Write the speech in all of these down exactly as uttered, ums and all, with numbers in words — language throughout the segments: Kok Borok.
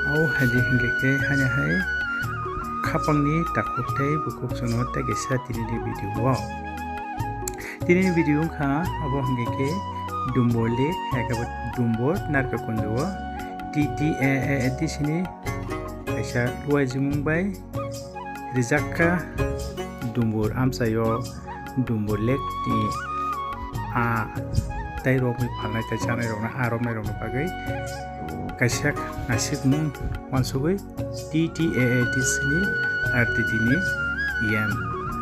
O hai di hingke khe haino hai khapangni takhuk tei bukhuk chwngno tei kaisa tinini video o. Tinini video wngkha abo hingke khe Dumbor Lake, hai khe bo Dumbor Narka Kunju o T T A A A D C ni kaisa luaijimung bai rijak kha Dumbur amchaio Dumbur Lake ni a tei rokni phalnai tei chanai rokno a romnai rokni bagwi kaisa nasikmung wansugwi T T A A D C ni R T D ni E M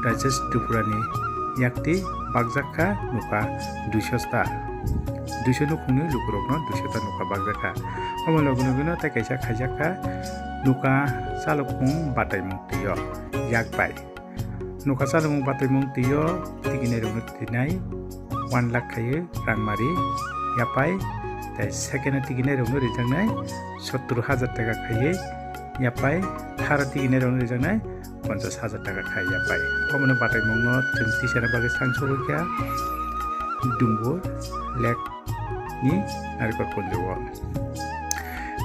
Rajesh Tripura ni yakti bakjak kha nokha duiso ta. Duiso nukhungni lukurokno duiso ta nokha bakjak kha. Omo logi logi no tei kaisa khaijak kha nokha chalokmung bataimung twi o yak bai. Nokha chalokmung bataimung twi o tikinai rokno twinai one lakh khaiwi rangmari yapai, tei second o tikinai rokno rijaknai sottur hajar taka khaiwi yapai, tharo tikinai rokno rijaknai ponchas hajar taka khai yapai. Omono bataimungno chwng tisana bagwi sangsugwi kha Dumbur Lake ni Narikol Kunju o.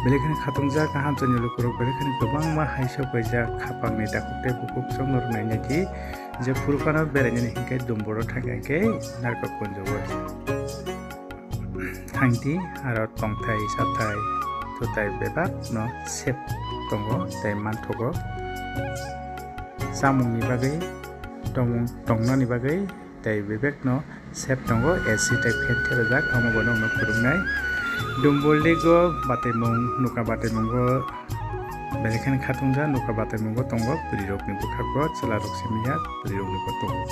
Belai kheno khatungjak, hamchani lukurok belai kheno kwbangma hai sok paijak, khapangni takhuk tei bukhuk chwngno rwnai naiwi je phuru phano berainani hinkhe Dumbur o thangkha hinkhe Narikol Kunju o. Thangdi aro tongthai, sathai, thutai bebak no sep tongo tei manthogo. Chamungni bagwi, tongmung tongnani bagwi tei bebak no sep tongo, A C tei fan thepajak, omo bo nokno phwrwngnai. Dumbur Lake o bataimung, nokha bataimungo belai kheno khatungjak, nokha bataimungo tongo bwrwirokni bwkhago, chwlarok simi ya, bwrwirokni bo tongo.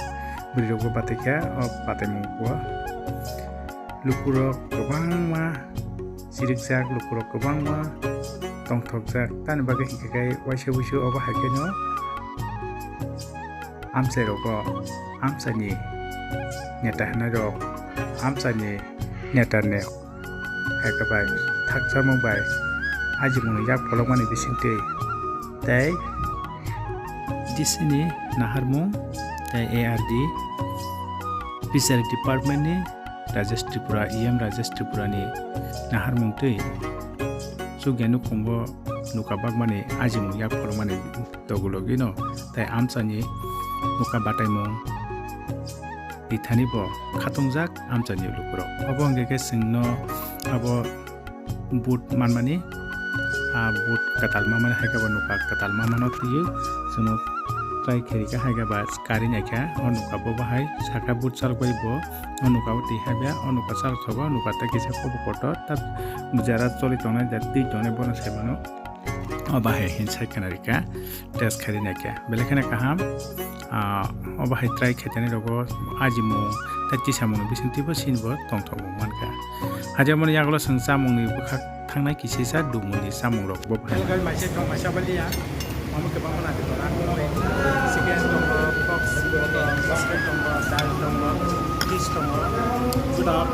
Bwrwirokbo batai kha o bataimungo. Lukurok kwbangma chirikjak, lukurok kwbangma tongthokjak. Tamni bagwi hinkhe khe waisa wuisu obo hai kheno amchairogo, amchaini neta hwnairok, amchaini neta ne hai khe bai thakcharmung bai ajimungni yak pholokmani bisingtwi tei D C ni naharmung tei A R D Fishery Department ni Rajesh Tripura, E M Rajesh Tripura ni naharmung twi chukya nukhungo nokha bakmani ajimung yak pholokmani togologino tei amchaini nokha bataimung rithani bo khatungjak amchaini lukurok. Obo hwnkhe khe chwngno abo boot manmani, a boot kwtal manmani hai khe bo nokha kwtal manmano twiwi chwngno try khairikha hai khe ba kari naikha o nokha bo bahai saka boot chalok bai bo o nokha o twi habya o nokha chalok sabo nokha tei kisa kobo kotor ta jera choli tongnai da twi tongnai bono sai mano. O bahai hin sai khna rikha test khairi naikha belai kheno kaham. Ah, o bahai try khaitani rogo ajimung tei tisamung ni bisingtwi bo sini bo tongthok bo mankha. Hajakmani yagulo chwng chamungni bwkhak thangnai kisisa dumuni chamungrok bo phai. Hello guys, maisa tong maisa baliya. Omo kwbangma nadi tora. Chicken tongo, pork tongo, chicken tongo, dal tongo, fish tongo. Budok,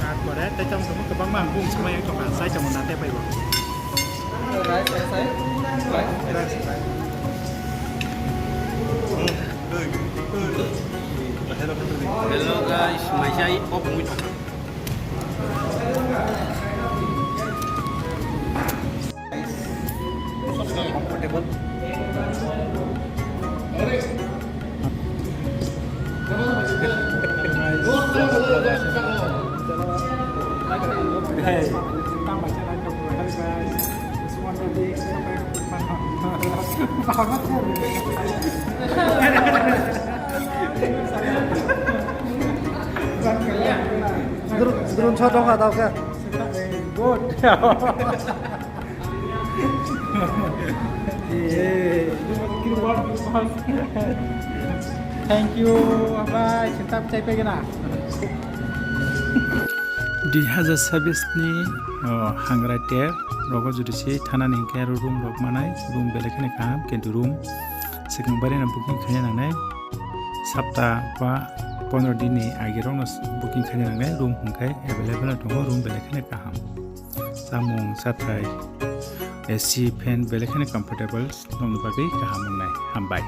tarpore tei tong tong kwbangma ang bung samai tongkha, sai tongma nate paibo. Rice, rice, rice. Rice, rice. Hello guys, maisa i pok mui tong. Comfortable. Drone, drone shot dong ka, tao ka? Good. Thank you, bye. Sintap chai pegena. Dui hazar sabis ni, oh, hangrai ter rogo jodi se thana ni hingke aro room rok manai, room belai kheno kaham, kintu room swkang bai reno booking khaina nangnai, sapta ba pondro din ni age rok no booking khaina nangnai, room hingke available no tongo, room belai kheno kaham, chamung chathai, A C, fan belai kheno comfortable. Nokni bagwi kaham wngnai. Hambai.